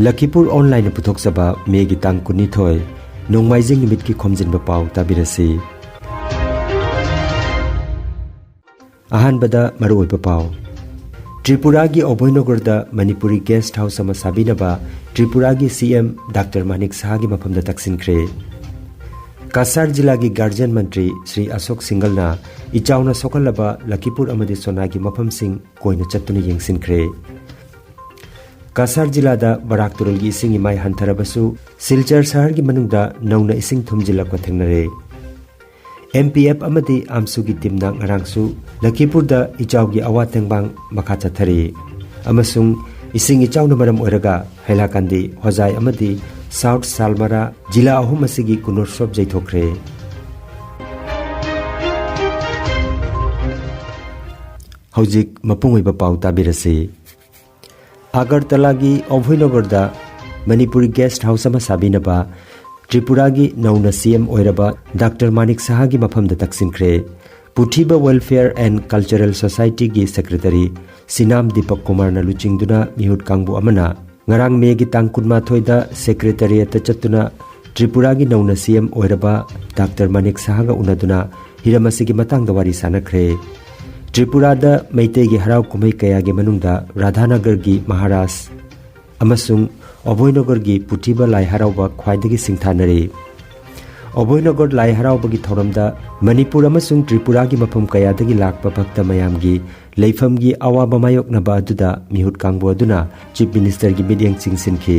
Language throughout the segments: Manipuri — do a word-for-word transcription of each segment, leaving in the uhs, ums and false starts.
ꯂꯈꯤꯄꯨꯔ ꯑꯣꯟꯂꯥꯏꯟꯅ ꯄꯨꯊꯣꯛꯆꯕ ꯃꯦꯒꯤ ꯇꯥꯡ ꯀꯨꯟꯅꯤꯊꯣꯏ, ꯅꯣꯡꯃꯥꯏꯖꯤꯡ ꯅꯨꯃꯤꯠꯀꯤ ꯈꯣꯝꯖꯤꯟꯕ ꯄꯥꯎ ꯇꯥꯕꯤꯔꯁꯤ꯫ ꯑꯍꯥꯟꯕꯗ ꯃꯔꯨꯑꯣꯏꯕ ꯄꯥꯎ꯫ ꯇ꯭ꯔꯤꯄꯨꯔꯥꯒꯤ ꯑꯣꯕꯣꯏꯅꯣꯒꯔꯗ ꯃꯅꯤꯄꯨꯔꯤ ꯒꯦꯁꯠ ꯍꯥꯎꯁ ꯑꯃ ꯁꯥꯕꯤꯅꯕ ꯇ꯭ꯔꯤꯄꯨꯔꯥꯒꯤ ꯁꯤ ꯑꯦꯝ ꯗꯥꯛꯇꯔ ꯃꯥꯅꯤꯛ ꯁꯍꯥꯒꯤ ꯃꯐꯝꯗ ꯇꯛꯁꯤꯟꯈ꯭ꯔꯦ꯫ ꯀꯁꯥꯔ ꯖꯤꯂꯥꯒꯤ ꯒꯥꯔꯖꯤꯌꯟ ꯃꯟꯇ꯭ꯔꯤ ꯁ꯭ꯔꯤ ꯑꯁꯣꯛ ꯁꯤꯡꯒꯜꯅ ꯏꯆꯥꯎꯅ ꯁꯣꯛꯍꯜꯂꯕ ꯂꯈꯤꯄꯨꯔ ꯑꯃꯗꯤ ꯁꯣꯅꯥꯒꯤ ꯃꯐꯝꯁꯤꯡ ꯀꯣꯏꯅ ꯆꯠꯇꯨꯅ ꯌꯦꯡꯁꯤꯟꯈ꯭ꯔꯦ꯫ ꯀꯁꯥꯔ ꯖꯤꯂꯥꯗ ꯕꯔꯥꯛ ꯇꯨꯔꯦꯜꯒꯤ ꯏꯁꯤꯡ ꯏꯃꯥꯏ ꯍꯟꯊꯔꯕꯁꯨ ꯁꯤꯜꯆꯔ ꯁꯍꯔꯒꯤ ꯃꯅꯨꯡꯗ ꯅꯧꯅ ꯏꯁꯤꯡ ꯊꯨꯝꯖꯤꯜꯂꯛꯄ ꯊꯦꯡꯅꯔꯦ꯫ ꯑꯦꯝ ꯄꯤ ꯑꯦꯐ ꯑꯃꯗꯤ ꯑꯥꯝꯁꯨꯒꯤ ꯇꯤꯝꯅ ꯉꯔꯥꯡꯁꯨ ꯂꯈꯤꯄꯨꯔꯗ ꯏꯆꯥꯎꯒꯤ ꯑꯋꯥ ꯇꯦꯡꯕꯥꯡ ꯃꯈꯥ ꯆꯠꯊꯔꯤ ꯑꯃꯁꯨꯡ ꯏꯁꯤꯡ ꯏꯆꯥꯎꯅ ꯃꯔꯝ ꯑꯣꯏꯔꯒ ꯍꯩꯂꯥꯀꯥꯟꯗꯤ, ꯍꯣꯖꯥꯏ ꯑꯃꯗꯤ ꯁꯥꯎꯠ ꯁꯥꯜꯃꯔꯥ ꯖꯤꯂꯥ ꯑꯍꯨꯝ ꯑꯁꯤꯒꯤ ꯒꯨꯅꯣꯠꯁꯣꯞ ꯌꯩꯊꯣꯛꯈ꯭ꯔꯦ꯫ ꯍꯧꯖꯤꯛ ꯃꯄꯨꯡ ꯑꯣꯏꯕ ꯄꯥꯎ ꯇꯥꯕꯤꯔꯁꯤ꯫ ꯑꯒꯔꯇꯂꯥꯒꯤ ꯑꯣꯚꯣꯏꯅꯣꯒꯔꯗ ꯃꯅꯤꯄꯨꯔꯤ ꯒꯦꯁꯠ ꯍꯥꯎꯁ ꯑꯃ ꯁꯥꯕꯤꯅꯕ ꯇ꯭ꯔꯤꯄꯨꯔꯥꯒꯤ ꯅꯧꯅ ꯁꯤ ꯑꯦꯝ ꯑꯣꯏꯔꯕ ꯗꯥꯛꯇꯔ ꯃꯥꯅꯤꯛ ꯁꯍꯥꯒꯤ ꯃꯐꯝꯗ ꯇꯛꯁꯤꯟꯈ꯭ꯔꯦ꯫ ꯄꯨꯊꯤꯕ Welfare and Cultural Societyꯒꯤ ꯁꯦꯀ꯭ꯔꯦꯇꯔꯤ ꯁꯤꯅꯥꯝ ꯗꯤꯄꯛ ꯀꯨꯃꯥꯔꯅ ꯂꯨꯆꯤꯡꯗꯨꯅ ꯃꯤꯍꯨꯠ ꯀꯥꯡꯕꯨ ꯑꯃꯅ ꯉꯔꯥꯡ ꯃꯦꯒꯤ ꯇꯥꯡ ꯀꯨꯟꯃꯥꯊꯣꯏꯗ ꯁꯦꯀ꯭ꯔꯦꯇꯔꯤꯌꯦꯠꯇ ꯆꯠꯇꯨꯅ ꯇ꯭ꯔꯤꯄꯨꯔꯥꯒꯤ ꯅꯧꯅ ꯁꯤ ꯑꯦꯝ ꯑꯣꯏꯔꯕ ꯗꯥꯛꯇꯔ ꯃꯥꯅꯤꯛ ꯁꯍꯥꯒ ꯎꯅꯗꯨꯅ ꯍꯤꯔꯝ ꯑꯁꯤꯒꯤ ꯃꯇꯥꯡꯗ ꯋꯥꯔꯤ ꯁꯥꯟꯅꯈ꯭ꯔꯦ꯫ ꯇ꯭ꯔꯤꯄꯨꯔꯥꯗ ꯃꯩꯇꯩꯒꯤ ꯍꯔꯥꯎ ꯀꯨꯝꯍꯩ ꯀꯌꯥꯒꯤ ꯃꯅꯨꯡꯗ ꯔꯥꯙꯥꯅꯒꯔꯒꯤ ꯃꯍꯥꯔꯥꯖ ꯑꯃꯁꯨꯡ ꯑꯣꯕꯣꯏꯅꯣꯒꯔꯒꯤ ꯄꯨꯊꯤꯕ ꯂꯥꯏ ꯍꯔꯥꯎꯕ ꯈ꯭ꯋꯥꯏꯗꯒꯤ ꯁꯤꯡꯊꯥꯅꯔꯤ꯫ ꯑꯣꯕꯣꯏꯅꯣꯒꯔ ꯂꯥꯏ ꯍꯔꯥꯎꯕꯒꯤ ꯊꯧꯔꯝꯗ ꯃꯅꯤꯄꯨꯔ ꯑꯃꯁꯨꯡ ꯇ꯭ꯔꯤꯄꯨꯔꯥꯒꯤ ꯃꯐꯝ ꯀꯌꯥꯗꯒꯤ ꯂꯥꯛꯄ ꯚꯛꯇ ꯃꯌꯥꯝꯒꯤ ꯂꯩꯐꯝꯒꯤ ꯑꯋꯥꯕ ꯃꯥꯌꯣꯛꯅꯕ ꯑꯗꯨꯗ ꯃꯤꯍꯨꯠ ꯀꯥꯡꯕꯨ ꯑꯗꯨꯅ ꯆꯤꯐ ꯃꯤꯅꯤꯁꯇꯔꯒꯤ ꯃꯤꯠꯌꯦꯡ ꯆꯤꯡꯁꯤꯟꯈꯤ꯫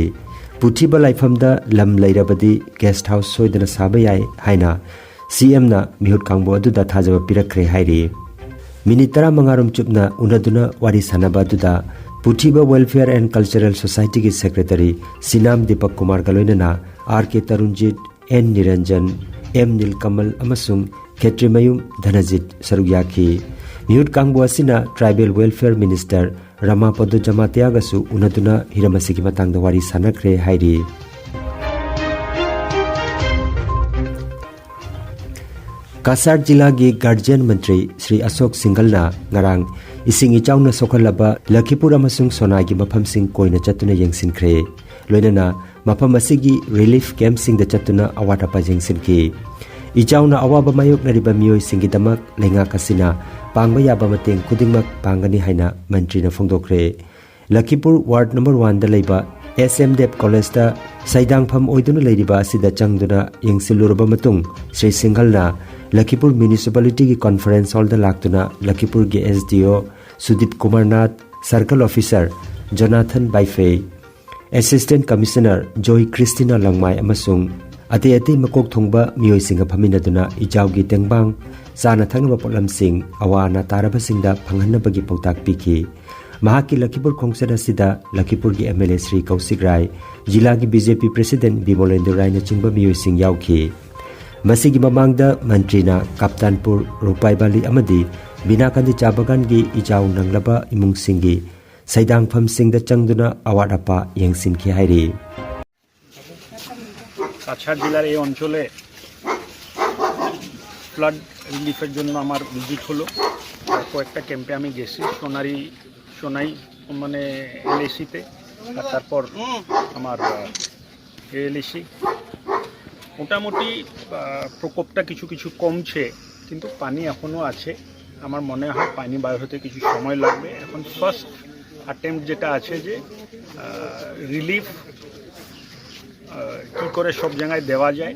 ꯄꯨꯊꯤꯕ ꯂꯥꯏꯐꯝꯗ ꯂꯝ ꯂꯩꯔꯕꯗꯤ ꯒꯦꯁꯠ ꯍꯥꯎꯁ ꯁꯣꯏꯗꯅ ꯁꯥꯕ ꯌꯥꯏ ꯍꯥꯏꯅ ꯁꯤ ꯑꯦꯝꯅ ꯃꯤꯍꯨꯠ ꯀꯥꯡꯕꯨ ꯑꯗꯨꯗ ꯊꯥꯖꯕ ꯄꯤꯔꯛꯈ꯭ꯔꯦ ꯍꯥꯏꯔꯤ꯫ ꯃꯤꯅꯤꯠ ꯇꯔꯥꯃꯉꯥ ꯔꯣꯝ ꯆꯨꯞꯅ ꯎꯅꯗꯨꯅ ꯋꯥꯔꯤ ꯁꯥꯟꯅꯕ ꯑꯗꯨꯗ ꯄꯨꯊꯤꯕ Welfare and Cultural Societyꯒꯤ ꯁꯦꯀ꯭ꯔꯦꯇꯔꯤ ꯁꯤꯅꯥꯝ ꯗꯤꯄꯛ ꯀꯨꯃꯥꯔꯒ ꯂꯣꯏꯅꯅ R K Tarunjit, N Niranjan, M Nilkamal ꯑꯃꯁꯨꯡ ꯈꯦꯇ꯭ꯔꯤꯃꯌꯨꯝ ꯙꯅꯖꯤꯠ ꯁꯔꯨꯛ ꯌꯥꯈꯤ꯫ ꯃꯤꯍꯨꯠ ꯀꯥꯡꯕꯨ ꯑꯁꯤꯅ ꯇ꯭ꯔꯥꯏꯕꯦꯜ ꯋꯦꯜꯐꯤꯌꯔ ꯃꯤꯅꯤꯁꯇꯔ ꯔꯃꯥꯄꯗꯣ ꯖꯃꯥꯇꯤꯌꯥꯒꯁꯨ ꯎꯅꯗꯨꯅ ꯍꯤꯔꯝ ꯑꯁꯤꯒꯤ ꯃꯇꯥꯡꯗ ꯋꯥꯔꯤ ꯁꯥꯟꯅꯈ꯭ꯔꯦ ꯍꯥꯏꯔꯤ꯫ ꯀꯁꯥꯔ ꯖꯤꯂꯥꯒꯤ ꯒꯥꯔꯖꯤꯌꯟ ꯃꯟꯇ꯭ꯔꯤ ꯁ꯭ꯔꯤ ꯑꯁꯣꯛ ꯁꯤꯡꯒꯜꯅ ꯉꯔꯥꯡ ꯏꯁꯤꯡ ꯏꯆꯥꯎꯅ ꯁꯣꯛꯍꯜꯂꯕ ꯂꯈꯤꯄꯨꯔ ꯑꯃꯁꯨꯡ ꯁꯣꯅꯥꯏꯒꯤ ꯃꯐꯝꯁꯤꯡ ꯀꯣꯏꯅ ꯆꯠꯇꯨꯅ ꯌꯦꯡꯁꯤꯟꯈ꯭ꯔꯦ꯫ ꯂꯣꯏꯅꯅ ꯃꯐꯝ ꯑꯁꯤꯒꯤ ꯔꯤꯂꯤꯐ ꯀꯦꯝꯞꯁꯤꯡꯗ ꯆꯠꯇꯨꯅ ꯑꯋꯥꯠ ꯑꯄꯥ ꯌꯦꯡꯁꯤꯟꯈꯤ꯫ ꯏꯆꯥꯎꯅ ꯑꯋꯥꯕ ꯃꯥꯌꯣꯛꯅꯔꯤꯕ ꯃꯤꯑꯣꯏꯁꯤꯡꯒꯤꯗꯃꯛ ꯂꯩꯉꯥꯛ ꯑꯁꯤꯅ ꯄꯥꯡꯕ ꯌꯥꯕ ꯃꯇꯦꯡ ꯈꯨꯗꯤꯡꯃꯛ ꯄꯥꯡꯒꯅꯤ ꯍꯥꯏꯅ ꯃꯟꯇ꯭ꯔꯤꯅ ꯐꯣꯡꯗꯣꯛꯈ꯭ꯔꯦ꯫ ꯂꯈꯤꯄꯨꯔ ꯋꯥꯔꯗ ꯅꯝꯕꯔ ꯋꯥꯟꯗ ꯂꯩꯕ ꯑꯦꯁ ꯑꯦꯝ ꯗꯦꯕ ꯀꯣꯂꯦꯖꯇ ꯁꯩꯗꯥꯡꯐꯝ ꯑꯣꯏꯗꯨꯅ ꯂꯩꯔꯤꯕ ꯑꯁꯤꯗ ꯆꯪꯗꯨꯅ ꯌꯦꯡꯁꯤꯜꯂꯨꯔꯕ ꯃꯇꯨꯡ, ꯁ꯭ꯔꯤ ꯁꯤꯡꯍꯜꯅ ꯂꯈꯤꯄꯨꯔ ꯃ꯭ꯌꯨꯅꯤꯁꯤꯄꯥꯂꯤꯇꯤꯒꯤ ꯀꯣꯟꯐꯔꯦꯟꯁ ꯍꯣꯜꯗ ꯂꯥꯛꯇꯨꯅ ꯂꯈꯤꯄꯨꯔꯒꯤ S D O Sudip Kumar Nath, circle officer Jonathan Baiphei, assistant commissioner Joy Christina Langmai ꯑꯃꯁꯨꯡ ꯑꯇꯩ ꯑꯇꯩ ꯃꯀꯣꯛ ꯊꯣꯡꯕ ꯃꯤꯑꯣꯏꯁꯤꯡꯒ ꯐꯝꯃꯤꯟꯅꯗꯨꯅ ꯏꯆꯥꯎꯒꯤ ꯇꯦꯡꯕꯥꯡ, ꯆꯥꯅ ꯊꯛꯅꯕ ꯄꯣꯠꯂꯝꯁꯤꯡ ꯑꯋꯥ ꯑꯅꯥ ꯇꯥꯔꯕꯁꯤꯡꯗ ꯐꯪꯍꯟꯅꯕꯒꯤ ꯄꯥꯎꯇꯥꯛ ꯄꯤꯈꯤ꯫ ꯃꯍꯥꯛꯀꯤ ꯂꯈꯤꯄꯨꯔ ꯈꯣꯡꯆꯠ ꯑꯁꯤꯗ ꯂꯈꯤꯄꯨꯔꯒꯤ ꯑꯦꯝ ꯑꯦꯜ ꯑꯦ ꯁ꯭ꯔꯤ ꯀꯧꯁꯤꯛ ꯔꯥꯏ, ꯖꯤꯂꯥꯒꯤ ꯕꯤ ꯖꯦ ꯄꯤ ꯄ꯭ꯔꯦꯁꯤꯗꯦꯟꯠ ꯕꯤꯃꯣꯂꯦꯟꯗꯨ ꯔꯥꯏꯅꯆꯤꯡꯕ ꯃꯤꯑꯣꯏꯁꯤꯡ ꯌꯥꯎꯈꯤ꯫ ꯃꯁꯤꯒꯤ ꯃꯃꯥꯡꯗ ꯃꯟꯇ꯭ꯔꯤꯅ ꯀꯥꯞꯇꯥꯟꯄꯨꯔ, ꯔꯨꯄꯥꯏꯕꯥꯂꯤ ꯑꯃꯗꯤ ꯕꯤꯅꯥꯀꯥꯟꯗꯤ ꯆꯥ ꯕꯒꯥꯟꯒꯤ ꯏꯆꯥꯎ ꯅꯪꯂꯕ ꯏꯃꯨꯡꯁꯤꯡꯒꯤ ꯁꯩꯗꯥꯡꯐꯝꯁꯤꯡꯗ ꯆꯪꯗꯨꯅ ꯑꯋꯥꯠ ꯑꯄꯥ ꯌꯦꯡꯁꯤꯟꯈꯤ ꯍꯥꯏꯔꯤ꯫ কাছাড় জেলার এই অঞ্চলে ফ্লাড রিলিফের জন্য আমার ভিজিট হলো। আর কয়েকটা ক্যাম্পে আমি গেছি, সোনারি সোনাই মানে এলএসিতে, আর তারপর আমার এএলএসি। মোটামুটি আহ, প্রকোপটা কিছু কিছু কমছে, কিন্তু পানি এখনও আছে। আমার মনে হয় পানি বার হতে কিছু সময় লাগবে। এখন ফার্স্ট অ্যাটেম্প্ট যেটা আছে যে রিলিফ কী করে সব জায়গায় দেওয়া যায়,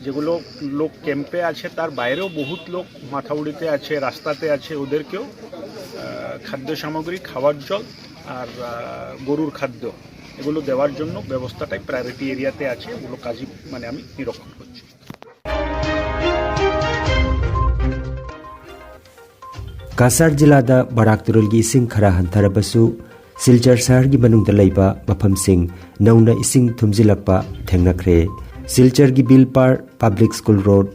যেগুলো লোক ক্যাম্পে আছে, তার বাইরেও বহুত লোক মাথাউড়িতে আছে, রাস্তাতে আছে, ওদেরকেও আহ, খাদ্য সামগ্রী, খাওয়ার জল আর আহ, গরুর খাদ্য, এগুলো দেওয়ার জন্য ব্যবস্থাটাই প্রায়োরিটি এরিয়াতে আছে। ওগুলো কাজই মানে আমি নিরীক্ষণ করছি। ꯀꯁꯥꯔ ꯖꯤꯂꯥꯗ ꯕꯔꯥꯛ ꯇꯨꯔꯦꯜꯒꯤ ꯏꯁꯤꯡ ꯈꯔ ꯍꯟꯊꯔꯕꯁꯨ, ꯁꯤꯜꯆꯔ ꯁꯍꯔꯒꯤ ꯃꯅꯨꯡꯗ ꯂꯩꯕ ꯃꯐꯝꯁꯤꯡ ꯅꯧꯅ ꯏꯁꯤꯡ ꯊꯨꯝꯖꯤꯜꯂꯛꯄ ꯊꯦꯡꯅꯈ꯭ꯔꯦ꯫ ꯁꯤꯜꯆꯔꯒꯤ ꯕꯤꯜꯄꯥꯔ, ꯄꯕ꯭ꯂꯤꯛ ꯁ꯭ꯀꯨꯜ ꯔꯣꯗ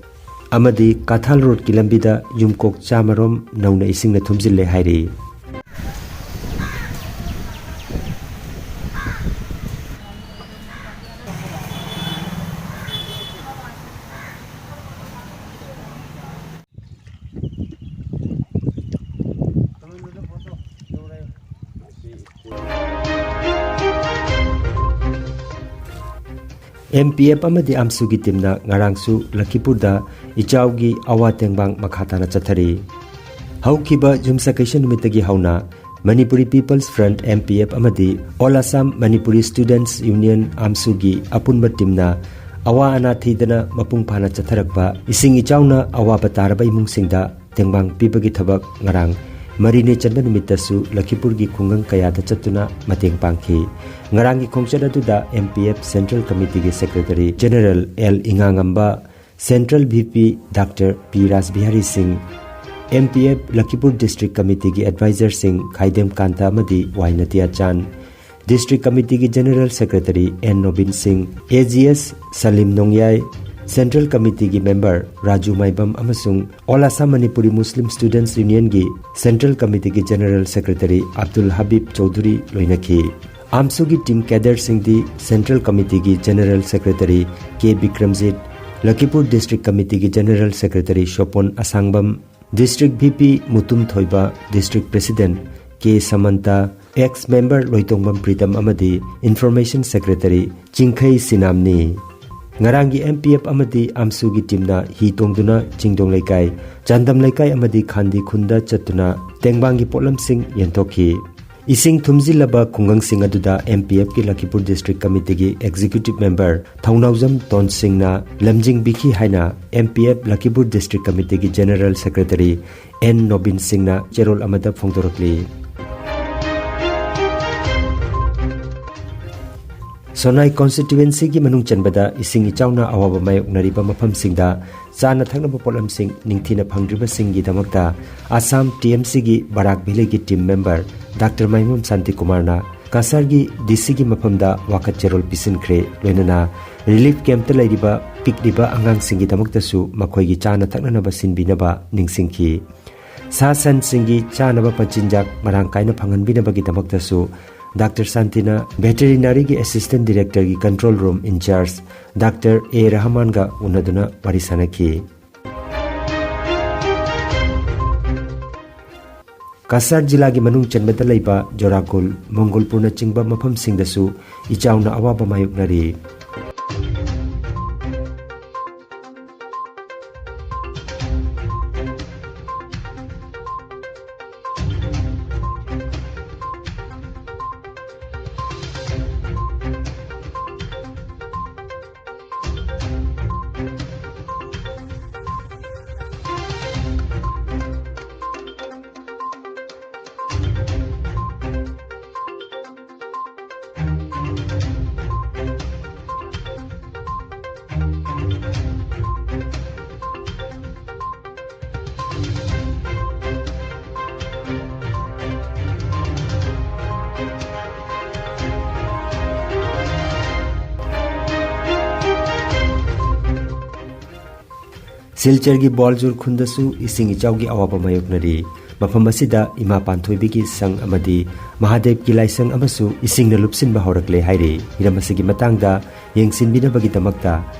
ꯑꯃꯗꯤ ꯀꯥꯊꯥꯜ ꯔꯣꯗꯀꯤ ꯂꯝꯕꯤꯗ ꯌꯨꯝꯀꯣꯛ ꯆꯥꯃꯔꯣꯝ ꯅꯧꯅ ꯏꯁꯤꯡꯅ ꯊꯨꯝꯖꯤꯜꯂꯦ ꯍꯥꯏꯔꯤ꯫ ꯑꯦꯝ ꯄꯤ ꯑꯦꯐ ꯑꯃꯗꯤ ꯑꯥꯝꯁꯨꯒꯤ ꯇꯤꯝꯅ ꯉꯔꯥꯡꯁꯨ ꯂꯈꯤꯄꯨꯔꯗ ꯏꯆꯥꯎꯒꯤ ꯑꯋꯥ ꯇꯦꯡꯕꯥꯡ ꯃꯈꯥ ꯇꯥꯅ ꯆꯠꯊꯔꯤ꯫ ꯍꯧꯈꯤꯕ ꯌꯨꯝꯁꯀꯩꯁ ꯅꯨꯃꯤꯠꯇꯒꯤ ꯍꯧꯅ Manipuri peoples front, M P F, ꯑꯃꯗꯤ all Assam Manipuri students union, ꯑꯥꯝꯁꯨꯒꯤ ꯑꯄꯨꯟꯕ ꯇꯤꯝꯅ ꯑꯋꯥ ꯑꯅꯥ ꯊꯤꯗꯅ ꯃꯄꯨꯡ ꯐꯥꯅ ꯆꯠꯊꯔꯛꯄ ꯏꯁꯤꯡ ꯏꯆꯥꯎꯅ ꯑꯋꯥꯕ ꯇꯥꯔꯕ ꯏꯃꯨꯡꯁꯤꯡꯗ ꯇꯦꯡꯕꯥꯡ ꯄꯤꯕꯒꯤ ꯊꯕꯛ ꯉꯔꯥꯡ ꯃꯔꯤꯅꯤ ꯆꯟꯕ ꯅꯨꯃꯤꯠꯇꯁꯨ ꯂꯈꯤꯄꯨꯔꯒꯤ ꯈꯨꯡꯒꯪ ꯀꯌꯥꯗ ꯆꯠꯇꯨꯅ ꯃꯇꯦꯡ ꯄꯥꯡꯈꯤ꯫ ꯉꯔꯥꯡꯒꯤ ꯈꯣꯡꯆꯠ ꯑꯗꯨꯗ ꯑꯦꯝ ꯄꯤ ꯑꯦꯐ ꯁꯦꯟꯇ꯭ꯔꯦꯜ ꯀꯃꯤꯇꯤꯒꯤ ꯁꯦꯀ꯭ꯔꯦꯇꯔꯤ ꯖꯦꯅꯔꯦꯜ ꯑꯦꯜ ꯏꯉꯥꯉꯝꯕ, central V P doctor P Rajbihari Singh, M P F Lakhipur district ꯀꯃꯤꯇꯤꯒꯤ ꯑꯦꯗꯚꯥꯏꯖꯔꯁꯤꯡ ꯈꯥꯏꯗꯦꯝ ꯀꯥꯟꯇ ꯑꯃꯗꯤ ꯋꯥꯏ ꯅꯇꯤꯌꯥ ꯆꯥꯟ, ꯗꯤꯁꯇ꯭ꯔꯤꯛ ꯀꯃꯤꯇꯤꯒꯤ general secretary N Nobin Singh, A G S Salim Nongyai, central ꯀꯃꯤꯇꯤꯒꯤ ꯃꯦꯝꯕꯔ ꯔꯥꯖꯨ ꯃꯥꯏꯕꯝ ꯑꯃꯁꯨꯡ all Assam Manipuri Muslim students ꯌꯨꯅꯤꯌꯟꯒꯤ ꯁꯦꯟꯇ꯭ꯔꯦꯜ ꯀꯃꯤꯇꯤꯒꯤ ꯖꯦꯅꯔꯦꯜ ꯁꯦꯀ꯭ꯔꯦꯇꯔꯤ ꯑꯕꯗꯨꯜ ꯍꯕꯤꯕ ꯆꯧꯙꯨꯔꯤ ꯂꯣꯏꯅꯈꯤ꯫ ꯑꯥꯝꯁꯨꯒꯤ ꯇꯤꯝ ꯀꯦꯗꯔꯁꯤꯡꯗꯤ ꯁꯦꯟꯇ꯭ꯔꯦꯜ ꯀꯃꯤꯇꯤꯒꯤ general secretary K Bikramjit, Lakhipur district ꯀꯃꯤꯇꯤꯒꯤ general secretary Sopon Asangbam, district V P Mutum Thoiba, district president K Samanta, ex member Loitongbam Pritam ꯑꯃꯗꯤ ꯏꯟꯐꯣꯔꯃꯦꯁꯟ ꯁꯦꯀ꯭ꯔꯦꯇꯔꯤ ꯆꯤꯡꯈꯩ ꯁꯤꯅꯥꯝꯅꯤ꯫ ꯉꯔꯥꯡꯒꯤ ꯑꯦꯝ ꯄꯤ ꯑꯦꯐ ꯑꯃꯗꯤ ꯑꯥꯝꯁꯨꯒꯤ ꯇꯤꯝꯅ ꯍꯤ ꯇꯣꯡꯗꯨꯅ ꯆꯤꯡꯗꯣꯡ ꯂꯩꯀꯥꯏ, ꯆꯥꯟꯗꯝ ꯂꯩꯀꯥꯏ ꯑꯃꯗꯤ ꯈꯥꯟꯗꯤ ꯈꯨꯟꯗ ꯆꯠꯇꯨꯅ ꯇꯦꯡꯕꯥꯡꯒꯤ ꯄꯣꯠꯂꯝꯁꯤꯡ ꯌꯦꯟꯊꯣꯛꯈꯤ꯫ ꯏꯁꯤꯡ ꯊꯨꯝꯖꯤꯜꯂꯕ ꯈꯨꯡꯒꯪꯁꯤꯡ ꯑꯗꯨꯗ ꯑꯦꯝ ꯄꯤ ꯑꯦꯐꯀꯤ ꯂꯈꯤꯄꯨꯔ ꯗꯤꯁꯇ꯭ꯔꯤꯛ ꯀꯃꯤꯇꯤꯒꯤ ꯑꯦꯛꯖꯤꯀ꯭ꯌꯨꯇꯤꯚ ꯃꯦꯝꯕꯔ ꯊꯧꯅꯥꯎꯖꯝ ꯇꯣꯟ ꯁꯤꯡꯅ ꯂꯝꯖꯤꯡꯕꯤꯈꯤ ꯍꯥꯏꯅ M P F Lakhipur district ꯀꯃꯤꯇꯤꯒꯤ ꯖꯦꯅꯔꯦꯜ ꯁꯦꯀ꯭ꯔꯦꯇꯔꯤ ꯑꯦꯟ ꯅꯣꯕꯤꯟ ꯁꯤꯡꯅ ꯆꯦꯔꯣꯜ ꯑꯃꯗ ꯐꯣꯡꯗꯣꯔꯛꯂꯤ꯫ ꯁꯣꯅꯥꯏ ꯀꯣꯟꯁꯇꯤꯇ꯭ꯋꯦꯟꯁꯤꯒꯤ ꯃꯅꯨꯡ ꯆꯟꯕꯗ ꯏꯁꯤꯡ ꯏꯆꯥꯎꯅ ꯑꯋꯥꯕ ꯃꯥꯌꯣꯛꯅꯔꯤꯕ ꯃꯐꯝꯁꯤꯡꯗ ꯆꯥꯅ ꯊꯛꯅꯕ ꯄꯣꯠꯂꯝꯁꯤꯡ ꯅꯤꯡꯊꯤꯅ ꯐꯪꯗ꯭ꯔꯤꯕꯁꯤꯡꯒꯤꯗꯃꯛꯇ ꯑꯁꯥꯝ ꯇꯤ ꯑꯦꯝ ꯁꯤꯒꯤ ꯕꯔꯥꯛ ꯚꯦꯂꯤꯒꯤ ꯇꯤꯝ ꯃꯦꯝꯕꯔ ꯗꯥꯛꯇꯔ ꯃꯥꯏꯃꯣꯝ ꯁꯥꯟꯇꯤꯀꯨꯃꯥꯔꯅ ꯀꯁꯥꯔꯒꯤ ꯗꯤ ꯁꯤꯒꯤ ꯃꯐꯝꯗ ꯋꯥꯀꯠ ꯆꯦꯔꯣꯜ ꯄꯤꯁꯤꯟꯈ꯭ꯔꯦ꯫ ꯂꯣꯏꯅꯅ ꯔꯤꯂꯤꯐ ꯀꯦꯝꯞꯇ ꯂꯩꯔꯤꯕ ꯄꯤꯛꯂꯤꯕ ꯑꯉꯥꯡꯁꯤꯡꯒꯤꯗꯃꯛꯇꯁꯨ ꯃꯈꯣꯏꯒꯤ ꯆꯥꯅ ꯊꯛꯅꯅꯕ ꯁꯤꯟꯕꯤꯅꯕ ꯅꯤꯡꯁꯤꯡꯈꯤ꯫ ꯁꯥ ꯁꯟꯁꯤꯡꯒꯤ ꯆꯥꯅꯕ ꯃꯆꯤꯟꯖꯥꯛ ꯃꯔꯥꯡ ꯀꯥꯏꯅ ꯐꯪꯍꯟꯕꯤꯅꯕꯒꯤꯗꯃꯛꯇꯁꯨ ꯗꯥꯛꯇꯔ ꯁꯥꯟꯇꯤꯅ ꯚꯦꯇꯦꯔꯤꯅꯔꯤꯒꯤ ꯑꯦꯁꯤꯁꯇꯦꯟꯠ ꯗꯤꯔꯦꯛꯇꯔꯒꯤ control room incharge doctor A ꯔꯍꯃꯥꯟꯒ ꯎꯅꯗꯨꯅ ꯋꯥꯔꯤ ꯁꯥꯅꯈꯤ꯫ ꯀꯁꯥꯔ ꯖꯤꯂꯥꯒꯤ ꯃꯅꯨꯡ ꯆꯟꯕꯗ ꯂꯩꯕ ꯖꯣꯔꯥꯒꯨꯜ, ꯃꯣꯡꯒꯨꯜꯄꯨꯔꯅꯆꯤꯡꯕ ꯃꯐꯝꯁꯤꯡꯗꯁꯨ ꯏꯆꯥꯎꯅ ꯑꯋꯥꯕ ꯃꯥꯌꯣꯛꯅꯔꯤ꯫ ꯁꯤꯜꯆꯔꯒꯤ ꯕꯣꯜꯖꯨꯔ ꯈꯨꯟꯗꯁꯨ ꯏꯁꯤꯡ ꯏꯆꯥꯎꯒꯤ ꯑꯋꯥꯕ ꯃꯥꯌꯣꯛꯅꯔꯤ꯫ ꯃꯐꯝ ꯑꯁꯤꯗ ꯏꯃꯥ ꯄꯥꯟꯊꯣꯏꯕꯤꯒꯤ ꯁꯪ ꯑꯃꯗꯤ ꯃꯍꯥꯗꯦꯕꯀꯤ ꯂꯥꯏꯁꯪ ꯑꯃꯁꯨ ꯏꯁꯤꯡꯅ ꯂꯨꯞꯁꯤꯟꯕ ꯍꯧꯔꯛꯂꯦ ꯍꯥꯏꯔꯤ꯫ ꯍꯤꯔꯝ ꯑꯁꯤꯒꯤ ꯃꯇꯥꯡꯗ ꯌꯦꯡꯁꯤꯟꯕꯤꯅꯕꯒꯤꯗꯃꯛꯇ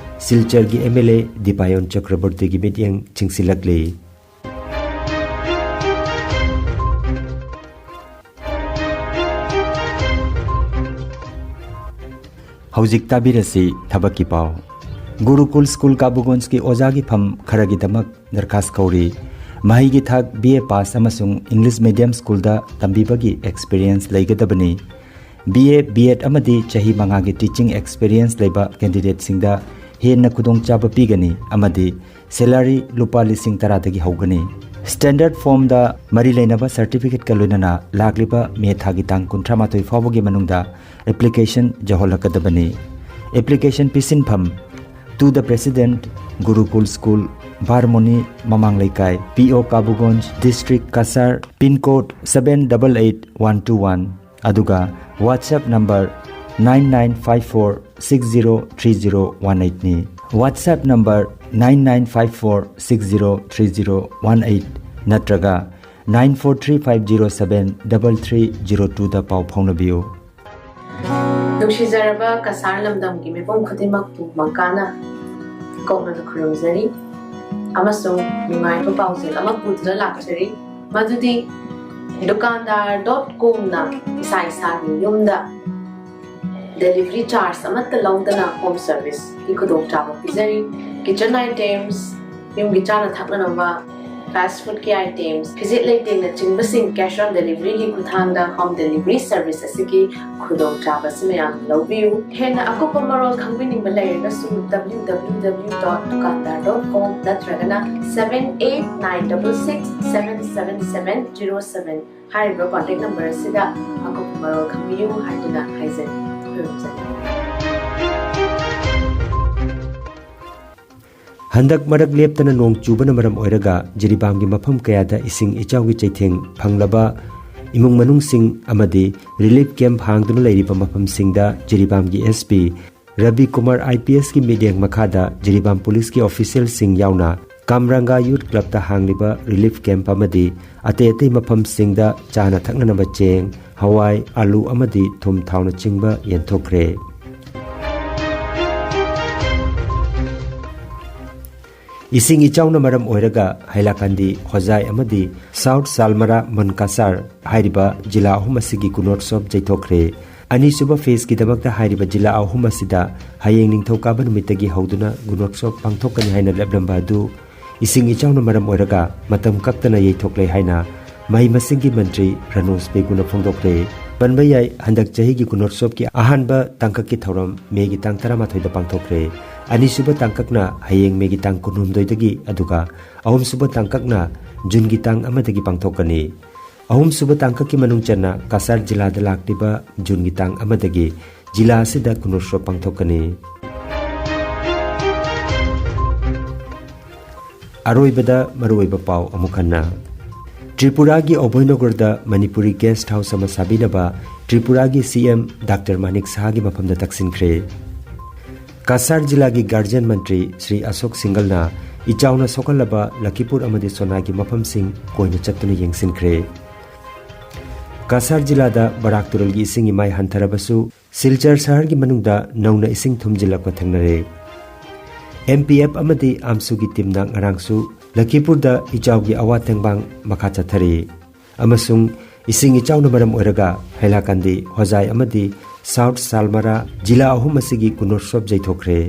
ꯁꯤꯜꯆꯔꯒꯤ MLA ꯗꯤꯄꯥꯌꯣꯟ ꯆꯀ꯭ꯔꯕꯣꯔꯇꯤꯒꯤ ꯃꯤꯠꯌꯦꯡ ꯆꯤꯡꯁꯤꯜꯂꯛꯂꯤ꯫ ꯍꯧꯖꯤꯛ ꯇꯥꯕꯤꯔꯁꯤ ꯊꯕꯛꯀꯤ ꯄꯥꯎ꯫ ꯒꯨꯔꯨꯀꯨꯜ ꯁ꯭ꯀꯨꯜ ꯀꯥꯕꯨꯒꯣꯟꯖꯀꯤ ꯑꯣꯖꯥꯒꯤ ꯐꯝ ꯈꯔꯒꯤꯗꯃꯛ ꯗꯔꯈꯥꯁ ꯀꯧꯔꯤ꯫ ꯃꯍꯩꯒꯤ ꯊꯥꯛ B A pass ꯑꯃꯁꯨꯡ English medium ꯁ꯭ꯀꯨꯜꯗ ꯇꯝꯕꯤꯕꯒꯤ experience ꯂꯩꯒꯗꯕꯅꯤ꯫ B A, B Ed ꯑꯃꯗꯤ ꯆꯍꯤ ꯃꯉꯥꯒꯤ teaching experience ꯂꯩꯕ candidateꯁꯤꯡꯗ ꯍꯦꯟꯅ ꯈꯨꯗꯣꯡꯆꯥꯕ ꯄꯤꯒꯅꯤ ꯑꯃꯗꯤ salary ꯂꯨꯄꯥ ꯂꯤꯁꯤꯡ ꯇꯔꯥꯗꯒꯤ ꯍꯧꯒꯅꯤ꯫ Standard formꯗ ꯃꯔꯤ ꯂꯩꯅꯕ certificateꯀ ꯂꯣꯏꯅꯅ ꯂꯥꯛꯂꯤꯕ ꯃꯦ ꯊꯥꯒꯤ ꯇꯥꯡ ꯀꯨꯟꯊ꯭ꯔꯥ ꯃꯥꯊꯣꯏ ꯐꯥꯎꯕꯒꯤ ꯃꯅꯨꯡꯗ application ꯌꯧꯍꯜꯂꯛꯀꯗꯕꯅꯤ꯫ Application ꯄꯤꯁꯤꯟꯐꯝ: To the President, Gurukul School, ꯕꯥꯔꯃꯣꯅꯤ ꯃꯃꯥꯡ ꯂꯩꯀꯥꯏ, P O ꯀꯥꯕꯨꯒꯣꯟꯖ, District Cachar, pin code seven double eight one two one꯫ ꯑꯗꯨꯒ WhatsApp number nine nine five four six zero three zero one eight ꯅꯤ꯫ WhatsApp number nine nine five four six zero three zero one eight ꯅꯠꯇ꯭ꯔꯒ nine four three five zero seven double three zero twoꯗ ꯄꯥꯎ ꯐꯥꯎꯅꯕꯤꯌꯨ꯫ ꯅꯨꯡꯁꯤꯖꯔꯕ ꯀꯁꯥꯔ ꯂꯝꯗꯝꯒꯤ ꯃꯤꯄꯨꯝ ꯈꯨꯗꯤꯡꯃꯛꯄꯨ ꯃꯪꯀꯥꯅ ꯀꯧꯅꯅ ꯈꯨꯔꯨꯝꯖꯔꯤ ꯑꯃꯁꯨꯡ ꯅꯨꯡꯉꯥꯏꯕ ꯄꯥꯎꯖꯦꯜ ꯑꯃ ꯄꯨꯗꯨꯅ ꯂꯥꯛꯆꯔꯤ, ꯃꯗꯨꯗꯤ ꯗꯨꯀꯥꯟꯗꯥꯔ ꯗꯣꯠ ꯀꯣꯝꯅ ꯏꯁꯥ ꯏꯁꯥꯒꯤ ꯌꯨꯝꯗ delivery charge ꯑꯃꯠꯇ ꯂꯧꯗꯅ home serviceꯀꯤ ꯈꯨꯗꯣꯡꯆꯥꯕ ꯄꯤꯖꯔꯤ꯫ Kitchen items, ꯌꯨꯝꯒꯤ ꯆꯥꯅ ꯊꯛꯅꯅꯕ, fast foodꯀꯤ items, ꯐꯤꯖꯦꯠ ꯂꯩꯇꯦꯡꯅꯆꯤꯡꯕꯁꯤꯡ cash on deliveryꯒꯤ ꯈꯨꯠꯊꯥꯡꯗ home delivery service ꯑꯁꯤꯒꯤ ꯈꯨꯗꯣꯡꯆꯥꯕ ꯑꯁꯤ ꯃꯌꯥꯝꯅ ꯂꯧꯕꯤꯌꯨ꯫ ꯍꯦꯟꯅ ꯑꯀꯨꯞꯄ ꯃꯔꯣꯜ ꯈꯪꯕꯤꯅꯤꯡꯕ ꯂꯩꯔꯒꯁꯨ W W W dot dukandar dot com ꯅꯠꯇ꯭ꯔꯒꯅ seven eight nine double six seven seven seven zero seven ꯍꯥꯏꯔꯤꯕ contact number ꯑꯁꯤꯗ ꯑꯀꯨꯞꯄ ꯃꯔꯣꯜ ꯈꯪꯕꯤꯌꯨ ꯍꯥꯏꯗꯨꯅ ꯍꯥꯏꯖꯔꯤ꯫ ꯈꯨꯔꯨꯝꯖꯔꯤ꯫ ꯍꯟꯗꯛ ꯃꯔꯛ ꯂꯦꯞꯇꯅ ꯅꯣꯡ ꯆꯨꯕꯅ ꯃꯔꯝ ꯑꯣꯏꯔꯒ ꯖꯤꯔꯤꯕꯥꯝꯒꯤ ꯃꯐꯝ ꯀꯌꯥꯗ ꯏꯁꯤꯡ ꯏꯆꯥꯎꯒꯤ ꯆꯩꯊꯦꯡ ꯐꯪꯂꯕ ꯏꯃꯨꯡ ꯃꯅꯨꯡꯁꯤꯡ ꯑꯃꯗꯤ relief camp ꯍꯥꯡꯗꯨꯅ ꯂꯩꯔꯤꯕ ꯃꯐꯝꯁꯤꯡꯗ ꯖꯤꯔꯤꯕꯥꯝꯒꯤ SP ꯔꯕꯤ ꯀꯨꯃꯥꯔ IPSꯀꯤ ꯃꯤꯠꯌꯦꯡ ꯃꯈꯥꯗ ꯖꯤꯔꯤꯕꯥꯝ ꯄꯨꯂꯤꯁꯀꯤ officialꯁꯤꯡ ꯌꯥꯎꯅ ꯀꯥꯝꯔꯥꯡꯒꯥ ꯌꯨꯊ ꯀ꯭ꯂꯕꯇ ꯍꯥꯡꯂꯤꯕ ꯔꯤꯂꯤꯐ ꯀꯦꯝꯞ ꯑꯃꯗꯤ ꯑꯇꯩ ꯑꯇꯩ ꯃꯐꯝꯁꯤꯡꯗ ꯆꯥꯅ ꯊꯛꯅꯅꯕ ꯆꯦꯡ, ꯍꯋꯥꯏ, ꯑꯥꯂꯨ ꯑꯃꯗꯤ ꯊꯨꯝ ꯊꯥꯎꯅꯆꯤꯡꯕ ꯌꯦꯟꯊꯣꯛꯈ꯭ꯔꯦ꯫ ꯏꯁꯤꯡ ꯏꯆꯥꯎꯅ ꯃꯔꯝ ꯑꯣꯏꯔꯒ ꯍꯥꯏꯂꯥꯀꯥꯟꯗꯤ, ꯍꯣꯖꯥꯏ ꯑꯃꯗꯤ ꯁꯥꯎꯊ ꯁꯥꯜꯃꯔꯥ ꯃꯟꯀꯥꯁꯥꯔ ꯍꯥꯏꯔꯤꯕ ꯖꯤꯂꯥ ꯑꯍꯨꯝ ꯑꯁꯤꯒꯤ ꯒꯨꯅꯣꯠꯁꯣꯞ ꯌꯩꯊꯣꯛꯈ꯭ꯔꯦ꯫ ꯑꯅꯤꯁꯨꯕ ꯐꯦꯖꯀꯤꯗꯃꯛꯇ ꯍꯥꯏꯔꯤꯕ ꯖꯤꯂꯥ ꯑꯍꯨꯝ ꯑꯁꯤꯗ ꯍꯌꯦꯡ ꯅꯤꯡꯊꯧꯀꯥꯕ ꯅꯨꯃꯤꯠꯇꯒꯤ ꯍꯧꯗꯨꯅ ꯒꯨꯅꯣꯠꯁꯣꯞ ꯄꯥꯡꯊꯣꯛꯀꯅꯤ ꯍꯥꯏꯅ ꯂꯦꯞꯂꯝꯕ ꯑꯗꯨ ꯏꯁꯤꯡ ꯏꯆꯥꯎꯅ ꯃꯔꯝ ꯑꯣꯏꯔꯒ ꯃꯇꯝ ꯀꯛꯇꯅ ꯌꯩꯊꯣꯛꯂꯦ ꯍꯥꯏꯅ ꯃꯍꯩ ꯃꯁꯤꯡꯒꯤ ꯃꯟꯇ꯭ꯔꯤ ꯔꯅꯣꯖ ꯄꯦꯒꯨꯅ ꯐꯣꯡꯗꯣꯛꯂꯦ꯫ ꯄꯟꯕ ꯌꯥꯏ, ꯍꯟꯗꯛ ꯆꯍꯤꯒꯤ ꯒꯨꯅꯣꯠꯁꯣꯞꯀꯤ ꯑꯍꯥꯟꯕ ꯇꯥꯡꯀꯛꯀꯤ ꯊꯧꯔꯝ ꯃꯦꯒꯤ ꯇꯥꯡ ꯇꯔꯥꯃꯥꯊꯣꯏꯗ ꯄꯥꯡꯊꯣꯛꯈ꯭ꯔꯦ꯫ ꯑꯅꯤꯁꯨꯕ ꯇꯥꯡꯀꯛꯅ ꯍꯌꯦꯡ ꯃꯦꯒꯤ ꯇꯥꯡ ꯀꯨꯟꯍꯨꯝꯗꯣꯏꯗꯒꯤ, ꯑꯗꯨꯒ ꯑꯍꯨꯝꯁꯨꯕ ꯇꯥꯡꯀꯛꯅ ꯖꯨꯟꯒꯤ ꯇꯥꯡ ꯑꯃꯗꯒꯤ ꯄꯥꯡꯊꯣꯛꯀꯅꯤ꯫ ꯑꯍꯨꯝꯁꯨꯕ ꯇꯥꯡꯀꯛꯀꯤ ꯃꯅꯨꯡ ꯆꯟꯅ ꯀꯁꯥꯔ ꯖꯤꯂꯥꯗ ꯂꯥꯛꯂꯤꯕ ꯖꯨꯟꯒꯤ ꯇꯥꯡ ꯑꯃꯗꯒꯤ ꯖꯤꯂꯥ ꯑꯁꯤꯗ ꯒꯨꯅꯣꯠꯁꯣꯞ ꯄꯥꯡꯊꯣꯛꯀꯅꯤ꯫ ꯑꯔꯣꯏꯕꯗ ꯃꯔꯨꯑꯣꯏꯕ ꯄꯥꯎ ꯑꯃꯨꯛ ꯍꯟꯅ꯫ ꯇ꯭ꯔꯤꯄꯨꯔꯥꯒꯤ ꯑꯣꯕꯣꯏꯅꯒꯔꯗ ꯃꯅꯤꯄꯨꯔꯤ ꯒꯦꯁꯠ ꯍꯥꯎꯁ ꯑꯃ ꯁꯥꯕꯤꯅꯕ ꯇ꯭ꯔꯤꯄꯨꯔꯥꯒꯤ ꯁꯤ ꯑꯦꯝ ꯗꯥꯛꯇꯔ ꯃꯥꯅꯤꯛ ꯁꯍꯥꯒꯤ ꯃꯐꯝꯗ ꯇꯛꯁꯤꯟꯈ꯭ꯔꯦ꯫ ꯀꯁꯥꯔ ꯖꯤꯂꯥꯒꯤ ꯒꯥꯔꯖꯤꯌꯟ ꯃꯟꯇ꯭ꯔꯤ ꯁ꯭ꯔꯤ ꯑꯁꯣꯛ ꯁꯤꯡꯒꯜꯅ ꯏꯆꯥꯎꯅ ꯁꯣꯛꯍꯜꯂꯕ ꯂꯈꯤꯄꯨꯔ ꯑꯃꯗꯤ ꯁꯣꯅꯥꯒꯤ ꯃꯐꯝꯁꯤꯡ ꯀꯣꯏꯅ ꯆꯠꯇꯨꯅ ꯌꯦꯡꯁꯤꯟꯈ꯭ꯔꯦ꯫ ꯀꯁꯥꯔ ꯖꯤꯂꯥꯗ ꯕꯔꯥꯛ ꯇꯨꯔꯦꯜꯒꯤ ꯏꯁꯤꯡ ꯏꯃꯥꯏ ꯍꯟꯊꯔꯕꯁꯨ, ꯁꯤꯜꯆꯔ ꯁꯍꯔꯒꯤ ꯃꯅꯨꯡꯗ ꯅꯧꯅ ꯏꯁꯤꯡ ꯊꯨꯝꯖꯤꯜꯂꯛꯄ ꯊꯦꯡꯅꯔꯦ꯫ ꯑꯦꯝ ꯄꯤ ꯑꯦꯐ ꯑꯃꯗꯤ ꯑꯥꯝꯁꯨꯒꯤ ꯇꯤꯝꯅ ꯉꯔꯥꯡꯁꯨ ꯂꯈꯤꯄꯨꯔꯗ ꯏꯆꯥꯎꯒꯤ ꯑꯋꯥ ꯇꯦꯡꯕꯥꯡ ꯃꯈꯥ ꯆꯠꯊꯔꯤ꯫ ꯑꯃꯁꯨꯡ ꯏꯁꯤꯡ ꯏꯆꯥꯎꯅ ꯃꯔꯝ ꯑꯣꯏꯔꯒ ꯍꯩꯂꯥꯀꯥꯟꯗꯤ, ꯍꯣꯖꯥꯏ ꯑꯃꯗꯤ ꯁꯥꯎꯠ ꯁꯥꯜꯃꯔꯥ ꯖꯤꯂꯥ ꯑꯍꯨꯝ ꯑꯁꯤꯒꯤ ꯒꯨꯅꯣꯠꯁꯣꯞ ꯌꯩꯊꯣꯛꯈ꯭ꯔꯦ꯫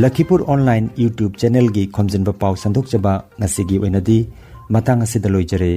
ꯂꯈꯤꯄꯨꯔ ꯑꯣꯟꯂꯥꯏꯟ YouTube ꯆꯦꯅꯦꯜꯒꯤ ꯈꯣꯝꯖꯤꯟꯕ ꯄꯥꯎ ꯁꯟꯗꯣꯛꯆꯕ ꯉꯁꯤꯒꯤ ꯑꯣꯏꯅꯗꯤ ꯃꯇꯥꯡ ꯑꯁꯤꯗ ꯂꯣꯏꯖꯔꯦ꯫